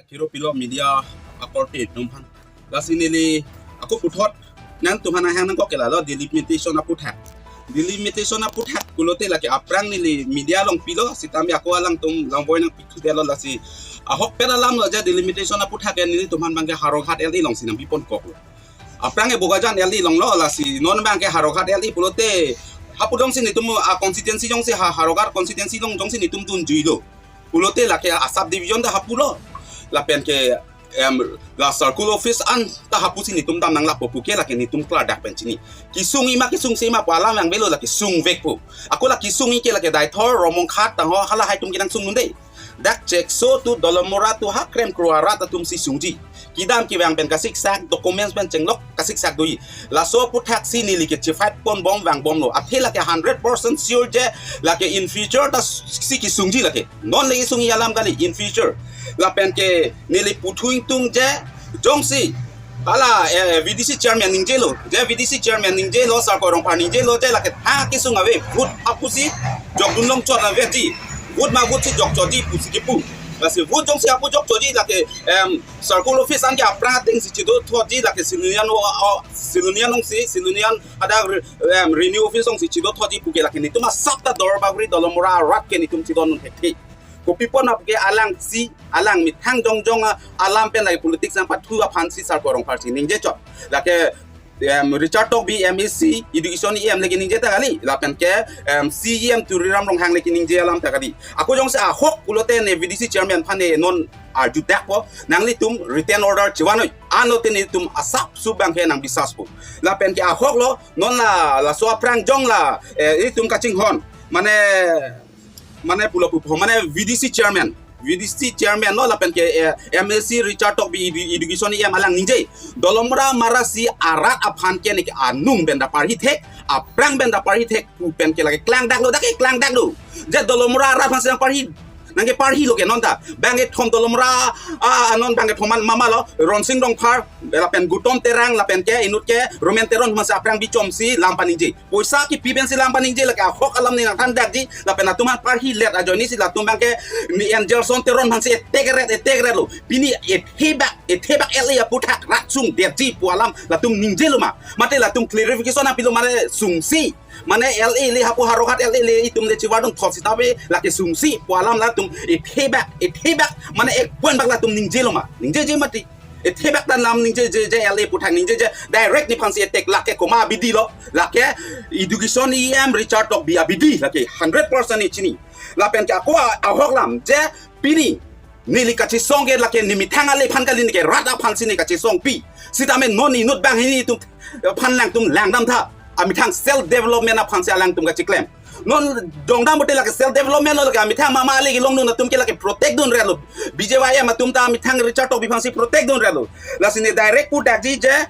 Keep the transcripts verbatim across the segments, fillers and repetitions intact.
Kiro pilo media akorte atum aphan. Lasi neli ako puthot nangtum aphan nang hang nangkok ke lalo delimitation aputhak. Delimitation aputhak pulote lake aphrang neli media along pilo, sitame ako alangtum langboi nangpithu detlo lasi. Ahokpet alam lo je delimitation aputhak ke nelitum aphan abangke Howraghat L A alongsi nangpiponkoklo. Aphrang ke Bokajan L A alonglo lasi non abangke Howraghat L A pulote hapu jongsi netum a constituency jongsi ha Howraghat constituency along jongsi netum dunjuilo. Pulote lake a sub division ta hapulo. Lapen ke em, la circle office an ta hapusi netum dam nanglapo pu ke lake netum klardak pen chini. Kesung-i ma kesungse ma pu alam vangvelo lake sungvekpo. Ako la kesung-i ke lake Deithor, Romongkhat, tangho halahai atum kenangsung un-e. Dak Chekso to Dolamara to ha krem kro arat atumsi sungji. Kedam kevang pen kasiksak, documents pen chenglok kasiksak doji. Laso aputhak si neli ke chifight ponbom vangbomlo. Athe lake hundred percent sure je lake in future ta si kesungji lake. Non le kesung-i alam kali in future. Lapen ke neli puthu ingtung je jongsi hala eh, V D C chairman ningjelo. Je V D C chairman ningjelo, Sarkoi Rongphar ningjelo je lake tha kesung ave. Vote hapusi jokdun longchot aveji. Vote ma vote si jokchotji pusi kepu. Lasi vote jongsi hapu jokchotji lake em, circle office anke aphrang atengsi chido thotji lake Silonijan o, o, Silonijan alongsi, Silonijan hadak re-, em, revenue office alongsi chido thotji pu ke lake netum asap ta Dorbaguri Dolamara arat ke netum chidon un thekthe. Kopi apot ma pu ke alangsi, alang methang jongjong a alam pen lake politics nangpathu aphansi Sarkoi Rongpharsi ningjechot. Lake em, Richard Tokbi M A C, Education E M le keningje ta kali, lapen ke em, C E M Tuliram Ronghang le keningje alam ta kali. Ako jongsi ahok pulote ne V D C chairman aphan ne non arjudakpo, nanglitum written order chivanoi, anlote netum asap su abangke nangbisaspo. Lapen ke ahok lo, non la, laso aphrang jong la, eh, itum kachinghon, mane, mane pulo pupo, mane V D C chairman, V D C chairman lo lapen ke eh, M A C Richard Tokbi edu-, Education E M alang ningje. Dolamara Marasi arat aphan ke neke anung pen ta parhi thek, aphrang pen ta parhi thek pu pen ke lake klangdaklo, dak ke klangdaklo. Je Dolamara arat aphansi nangparhi, nangkeparhilo ke non ta. Bangkethom Dolamara, ah, non bangkethom an mama lo, Ronsing Rongphar, lapen Gutom Terang, lapen ke inut ke Romen Teron aphansi aphrang bichomsi lam paningje. Poisa kipi pensi lam paningje lake ahok alam ne nangthandakji, lapen latum aphan parhilet ajoinesi latum abangke ne Angelson Teron aphansi etekret, etekretlo. Pini ethebak, ethebak L A aputhak rat sungdetji pu alam latum ningjelo ma. Mate latum clarification apilo mane sungsi. Mane L A le hapu Howraghat L A le itum le chivardun thotsi tabe lake sungsi pu alam latum ethebak, ethebak mane ek point bak latum ningjelo ma. Ningjeje mati. Ethebak ta lam ningjeje je L A aputhak ningjeje direct nephansi etek lake komat abidi lo. Lake Education E M Richard Tokbi abidi lake hundred percent ne chini. Lapen ke ako a-, ahok lam je pini neli kachesong ke lake ne methang ale aphan kali, neke rat aphansi ne kachesongpi. Sitame non inut banghini atum aphan nangtum langdam tha. Amethang self development aphansi alangtum kachiklem. Non dongdam pute lake self development lo lake amethang mama ale kelongdun atum ke lake protect dunretlo. B J Y M atum ta amethang Richard Tokbi aphansi protect dunretlo. Lasi ne direct pudakji je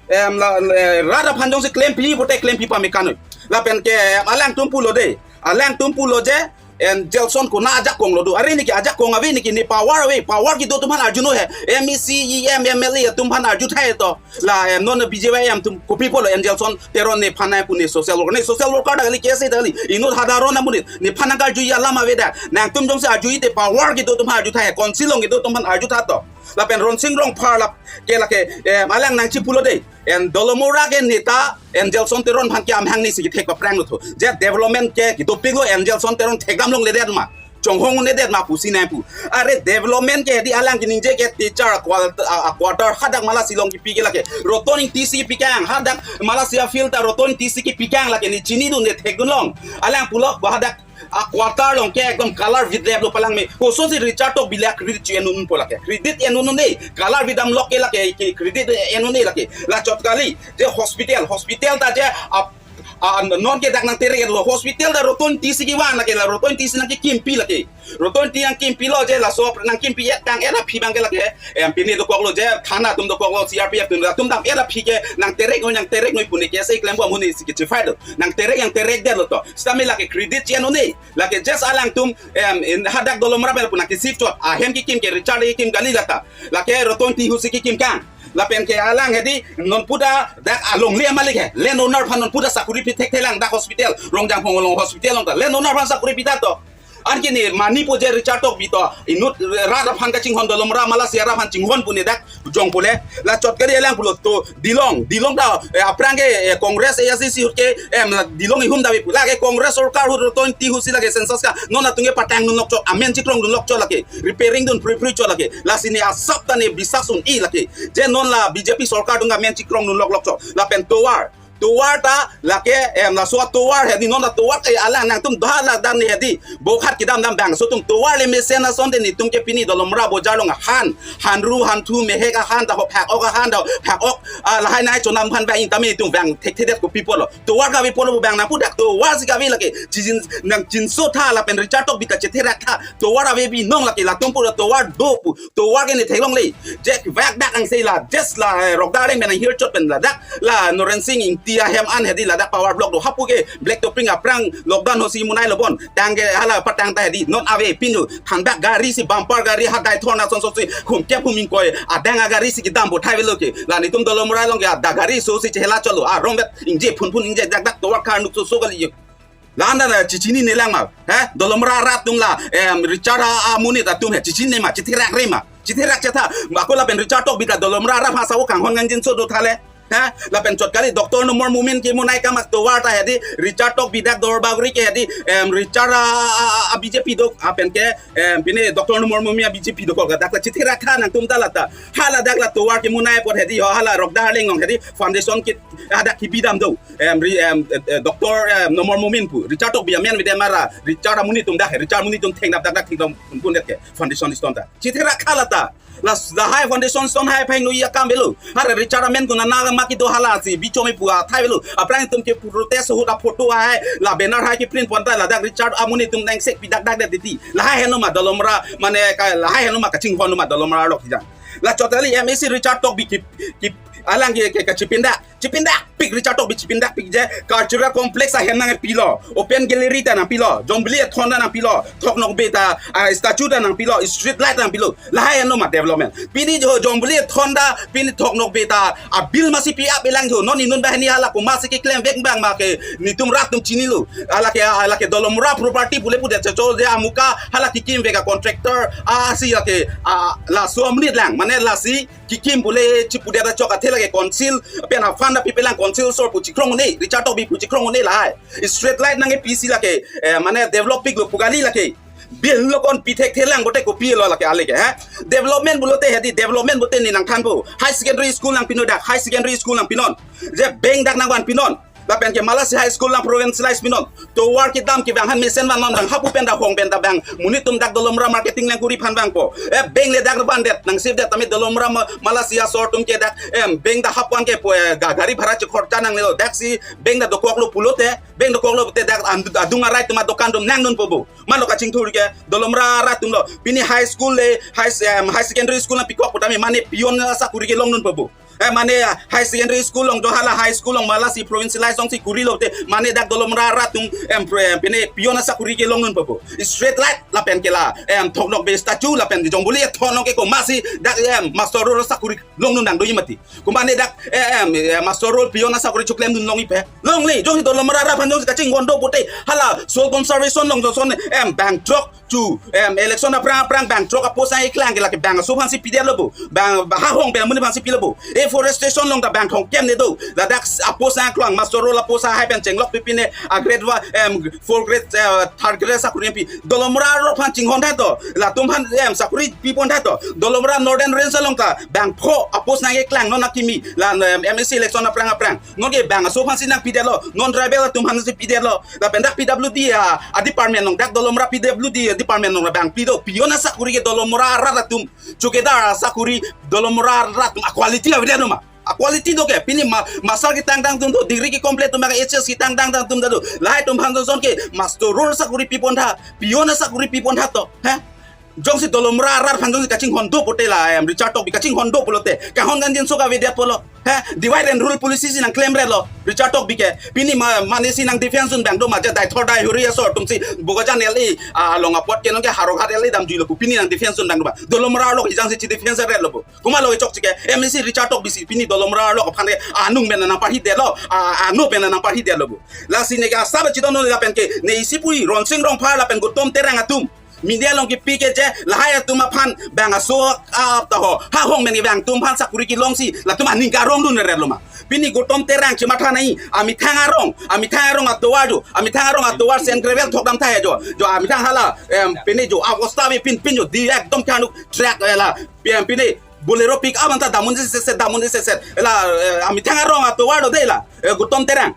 em, la, la, rat aphan jongsi klempi pute klempi pame kanoi. Lapen ke em, alangtum pulo de. Alangtum pulo je Angelson konat ajakong lo do. Are neke ajakong ave, neke ne power ave. Power kedo atum aphan arjunon he. M A C, E M, M L A atum aphan arjutha he to. La em, non B J Y M atum kopi pulo Angelson Teron nephan nangpu, ne social worker. Ne social worker ta kali, K S A ta kali. Inut hadaron amonit nephan nangkarjuji alam avedet. Nangtum jongsi arjuji te power kedo atum aphan arjutha he. Council along kedo atum aphan arjutha to. Lapen Ronsing Rongphar lap ke lake em, alang nangchipulo de. En Dolamara ke neta Angelson Teron aphan ke amahang nesi kethek paphranglo tho. Je development ke kedopiklo Angelson Teron thekdam longledet ma, chonghong un'edet ma pusi nangpu. Are development ke di alang keningje ke teacher qual-, a, a quarter hadak Malasi along kipi ke lake Roton Ingtisi kipikang, hadak Malasi afield ta Roton Ingtisi kipikang lake ne chinidun ne thekdun long. Alang pulo ba hadak a quarter along ke ekdom color videtlo palang me. Kosonsi Richard Tokbi le credit chi enun po lake. Credit enun ne. Color vidam lok ke lake, ke credit enun ne lake. Lachot kali. Je hospital, hospital ta je a, a, non ke dak nangtereklo. Hospital ta Roton Ingtisi kevang lake, la Roton Ingtisi nangkekimpi lake. Roton Ingti nangkimpilo je laso nangkimpi et tang et aphi abangke lake. Em, pini dokoklo je thana atum dokoklo, C R P F atum, atum dam et aphi ke nangtereknoi, nangtereknoi pu ne K S A klempo amonit si kechifight do. Nangterek, nangterekdetlo to. Sitame lake credit chi enun ne. Lake just alangtum, em, in hadak Dolamara pen pu nangke-shift chot. Ahem kekim ke Richard kekim kali lata. Lake Roton Ingti husi kekimkang. Lapen ke alang hedi non puta dak alongle amalik he. Land owner aphan non puta sakuri pi thekthelang dak hospital. Rongjangphong along hospital along ta. Land owner aphan sakuri pita to. Anke ne mani po je Richard Tokbi to inut rat aphan kachinghon, Dolamara Malasi arat aphan chinghon pu ne dak jong pule. La chot kali elang pulo to Dilong, Dilong ta, eh, aphrang ke, eh, Congress A I C C ahut ke, em, la Dilong ihum dave pu. Lake Congress sorkar ahut twenty ahut si lake census ka non atum ke patang dun lok chot, amen chikrong dun lok chot lake, repairing dun phri phri chot lake. Lasi ne asap ta ne bisas un-e lake. Je non la B J P sorkar atum ke amen chikrong dun lok lok chot. Lapen tovar, tovar ta lake, em, laso atovar hedi, non atovar ke alang nangtum doha ladak ne hedi. Bokhat kedam dam bangso atum tovar le mesen ason de netum ke pini Dolamara bojar along ahan, hanru hanthu mehek ahan ta ho phak ok ahan ta ho phak ok, ah, lahai nai chonam aphan bang in tame netum bang thekthedet ko pi pulo. Tovar kave pulo bang nangpu dak tovar si kave lake. Chijin nangchinso tha lapen Richard Tokbi ta chetherak tha. Tovar ave binong lake, latum pura tovar do pu. Tovar ke ne theklongle. Je vak dak angse la, just la, eh, Rokda areng pen hirchot pen ladak la Norensing Ingti ahem an hedi ladak power block do hapu ke Black Topping aphrang lockdown ahut si munai lo bon. Tang ke hala patang ta hedi non ave pinu. Thanbak gari si, bumper gari, hadai thorna son son si, hum kep hum ingkoi adang agari si kedam bo thai velo ke. La netum Dolamara along ke ada gari so si chehela chotlo. Arong bet ingje phun phun ingje dak dak tovar kar nuk so so kali yo. La anda na chichinine lang ma. He? Dolamara arat atum la, em, Richard a, amonit atum he chichinine ma, chetherakre ma. Chetherak chetha. Ako lapen Richard Tokbi ta Dolamara arat aphan sa-o kanghon ngangjinso do tha le. He? Lapen chot kali Doctor Numal Momin kemunai akam tovar ta hedi, Richard Tokbi dak Duarbagori ke hedi, em, Richard a, a, a, a B J P do, lapen ke, em, pine Doctor Numal Momin a B J P dokok, dak ta chetherak tha nangtum ta la ta. Hala dak la tovar kemunai apot hedi ho, hala Rokda areng along hedi foundation ke, hadak kepi dam do. Em, ri-, em, eh, eh, Doctor, em, Numal Momin pu, Richard Tokbi amen vide mara, Richard amonit atum dak he, Richard amonit atum thengdap dak dak thengdam pun pun dak ke, foundation stone ta. Chetherak khala ta. La, lahai foundation stone hai phai noi akam velo. Hara Richard amen kuna na ma kedo hala si, bichome pu athai velo. Aphrang atum ke protest ahut a photo hai, la banner hai keprint pon ta, ladak Richard amonit atum nengsek pidak dak dak titi. Lahai heno ma Dolamara, mane ka, lahai heno ma kachinghon ma Dolamara lok hijang. La chot kali M A C Richard Tokbi ki, ki, alang ke, ke, kachipindak. Chipindak pik Richard Tokbi chipindak pik je cultural complex ahem nangpilo, open gallery ta nangpilo, Jongbili ethon ta nangpilo, Thoknokbe ta, ah, statue ta nangpilo, street light ta nangpilo. Lahai heno ma development. Pini jo Jongbili ethon ta, pini Thoknokbe ta, a bill masi pi ap elang jo. Non inut banghini hala komat si keklem vek bang ma ke netum rat atum chinilo. Hala ke, hala ke Dolamara property pule pudet cho je amuka hala kekim vek a contractor, ah, si hala ke, ah, laso amonit lang. Mane lasi kekim pule chipudet achok athe lake council pen a fund api pelang council sor pu chikrong un-e, Richard Tokbi pu chikrong un-e lahai. Street light nangkepi si lake, eh, mane develop piklo pu kali lake. Bill lo kon pi thekthe lang bote kopi lo lake ale ke, ha? Development pulote hedi, development bote ne nangthanpo. High secondary school nangpinon dak, high secondary school nangpinon. Je bank dak nangvanpinon. Lapen ke Malasi High School nang provincialize pinon. Tovar kedam kevang aphan mesen vannon, nang hapu pen ta hong pen ta bang. Monit atum dak Dolamara marketing lang kuri aphan vangpo. Eh, bank le dak vandet, nang save det tame Dolamara ma-, Malasi asor atum ke dak, em, bank dak hapu an ke po, eh, ga-, gari bhara chekhorcha nanglelo. Dak si bank dak dokoklo pulote, bank dokoklo te dak an-, adung arai atum adokan atum nangdunpo bo. Mano kachingthur ke, Dolamara arat atum lo. Pini high school le, high, em, high secondary school nangpikok putame mane peon asakuri kelongdunpo bo. Eh, mane, ah, high secondary school along, jo hala high school along Malasi provincialize along si kurilote, mane dak Dolamara arat atum, em, pre-, em, pine peon asakuri kelongdunpo bo. Street light lapen ke la, em, Thoknokbe statue lapen Jongbili ethon along ke komat si dak, em, muster roll asakuri longdun nangdoji mati. Ko mane dak, eh, em, eh, muster roll peon asakuri choklemdun longji pe. Longle, jongsi Dolamara arat aphan jongsi kachinghon do pute, hala soil conservation along jongson, em, bang throk chu, em, election aphrang aphrang bang throk a post nangkeklang ke lake bang aso aphan si pidetlo bo. Bang, bang ha hong pen amonit aphan si pilo bo. Afforestation along ta bang thomkep ne do. Ladak a post nangklang, muster roll a post hai pen chenglok pipine a grade one, em, four grade, eh, third grade asakuri pi. Dolamara arat aphan chinghon tha to. Latum aphan, em, sakuri pipon tha to. Dolamara Northern Range along ta bang pho a post nangkeklang non akimi. La, em, M A C election aphrang aphrang. Non ke bang aso aphan si nangpidetlo, non tribal atum aphan si pidetlo. Lapen dak P W D a, a department along, dak Dolamara P W D department along bang pido. Peon asakuri ke Dolamara arat atum, chowkidar asakuri Dolamara arat atum, a quality avedetlo ma. A quality do ke, pini ma, master ketangdang atum do, degree ke complete atum ke H S ketangdang atum do. Lahai atum aphan jongson ke muster roll asakuri pipon tha, peon asakuri pipon tha to. Ha? Jongsi Dolamara arat aphan jongsi kachinghon do pute la, em, Richard Tokbi kachinghon do pulote, kahon kangjinso kavedet pulo. He, divide and rule policy si nangklemre lo Richard Tokbi ke. Pini ma, mane si nang defense un bang do ma, je daithor daihuri asor atum si Bokajan L A, a, along apot ke nonke Howraghat L A damjui lo pu pini nang defense un bang do ma. Dolamara arlo kejang si chi defense re lo pu. Komat lo kechokche ke, M A C Richard Tokbi si pini Dolamara arlo aphan ke anung pen nangparhi det lo, a, ano pen nangparhi det lo pu. Lasi ne ke asap chidon lapen ke, ne isi puri Ronsing Rongphar lapen Gautam Terang atum media along kipi ke je lahai atum aphan bang aso ap ta ho, ha hong men bang atum aphan sakuri kelong si latum aning karongdun re lo ma. Pini Gautam Terang chimatha nai, amethang arong, amethang arong atovar jo, amethang arong atovar sand gravel thok dam tha he jo, jo amethang hala, em, pini jo, a, osta bi pin pin jo, di ekdom kanuk truck, eh, la, em, pini Bolero pick up anta damun si se se, damun si se se, la, eh, amethang arong atovar lo de la, eh, Gautam Terang.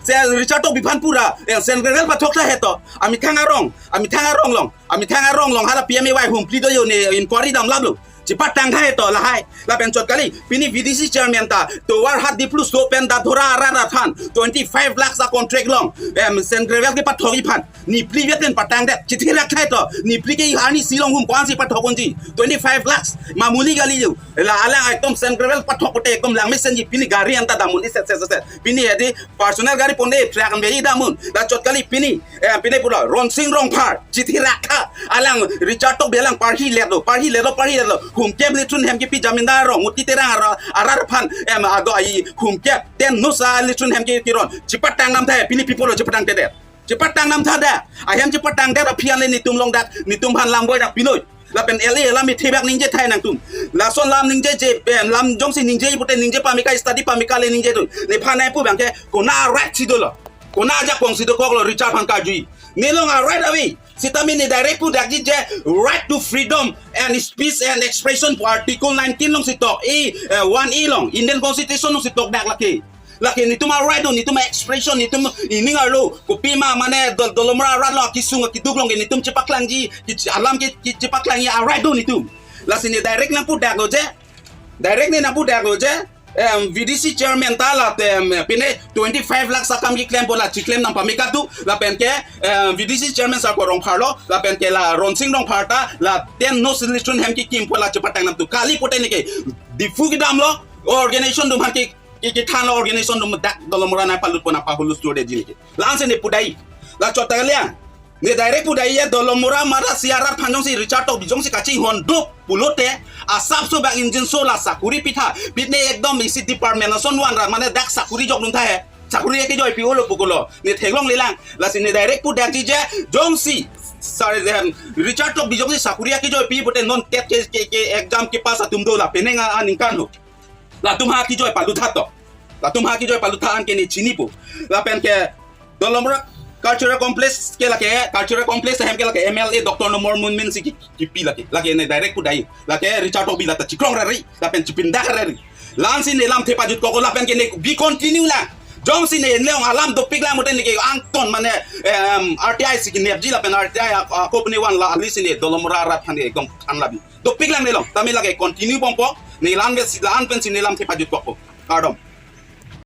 Se Richard Tokbi aphan pura, eh, sand gravel pathok tha he to. Amethang arong, amethang arong along, amethang arong along hala P M A Y Humpli do jo, ne inquiry damlap lo. Chepatang tha he to lahai. Lapen chot kali, pini V D C chairman ta tovar hat Diplu so pen Dadhora arat aphan twenty-five lakhs a contract along, em, sand gravel kepathokji aphan. Ne phli vet pen patang det, chithi rak tha he to. Ne phli ke arnisi along hum ko-an si pathok unji. Twenty-five lakhs, mamuli kali jo. La alang ekdom sand gravel pathok pute ekdom langmesenji, pini gari anta damun si se se se se. Pini edi personal gari ponde, truck an beji damun. La chot kali pini, eh, pini pura Ronsing Rongphar chithi rak tha. Alang Richard Tokbi alang parhi let lo, parhi let lo, parhi let lo. Humkep lechun hem kepi jamindar arong, Muti Terang ara, arat aphan, em, ado ai humkep ten nos a lechun hem ke kiron. Chepatang nam tha he, pini pi pulo chepatang te det. Chepatang nam tha da. Ahem chepatang det aphi an le netum along dak, netum aphan lam boi dak pinoi. Lapen L A alam ithi bak ningje tha he nangtum. Lason lam ningjeje, em, lam jongsi ningje pute ningje pame ka, study pame ka le ningje tu. Nephan nangpu bang ke, konat a right si dolo? Konat ajakong si dokok lo Richard aphan karju? Ne along a right ave. Sitame ne direct pu dakji je, right to freedom and speech and expression pu Article nineteen along si tok, A, eh, one A along, Indian Constitution along si tok dak lake. Lake netum a right do, netum a expression, netum ining arlo, kopima mane Dol-, Dolamara arat along akesung akeduk along ke netum chepaklangji, ki-, alam ke, ke chepaklangji a right do netum. Lasi ne direct nangpu dak lo je, direct ne nangpu dak lo je, em, V D C chairman ta la te, em, pine twenty-five lakhs akam keklem pu la chiklem nang pame katu, lapen ke, em, V D C chairman sar ko Rongphar lo, lapen ke la Ronsing Rongphar ta la ten nos lechun hem kekim pu la chepatang nam tu. Kali pute ne ke Diphu kedam lo, organization atum aphan ke, ke, kethan lo, organization atum dak Dolamara nangpalut pon nangpahulus tu de ji ne ke. La-an si ne pu dai. La chot ta kaliang. Ne direct pu dai ye, Dolamara mara si arat aphan jongsi Richard Tokbi jongsi kachinghon do pulote, asapso bang ingjinso la sakuri pitha, pitne ekdom isi department ason van ra mane dak sakuri jokdun tha he. Sakuri akejoi pi-o lo pu ko lo. Ne theklonglelang. Lasi ne direct pu dakji je, jongsi, sorry, em, Richard Tokbi jongsi sakuri akejoi pi pute non TET ke, ke, ke exam kepass atum do la penang a, aningkan ho. Latum ha akejoi palut tha to. Latum ha akejoi palut tha an ke ne chinipo. Lapen ke Dolamara Cultural Complex ke lake, Cultural Complex ahem ke lake M L A Doctor Numal Momin si ki, kipi lake. Lake ne direct pu dai. Lake Richard Tokbi la ta chikrong rari, lapen chipindak rari. La-an si ne lamthe pajutkok, lapen ke ne bi continue lang. Jongsi ne ne ong alam dopik lang pute ne ke angton mane, em, R T I si kenepji lapen R T I a, a, company van la ali si ne Dolamara arat aphan ne ekdom than labi. Dopik lang ne along, tame lake continue bompo, ne la-an pen si, la-an pen si ne lamthe pajutkokpo. Kardom.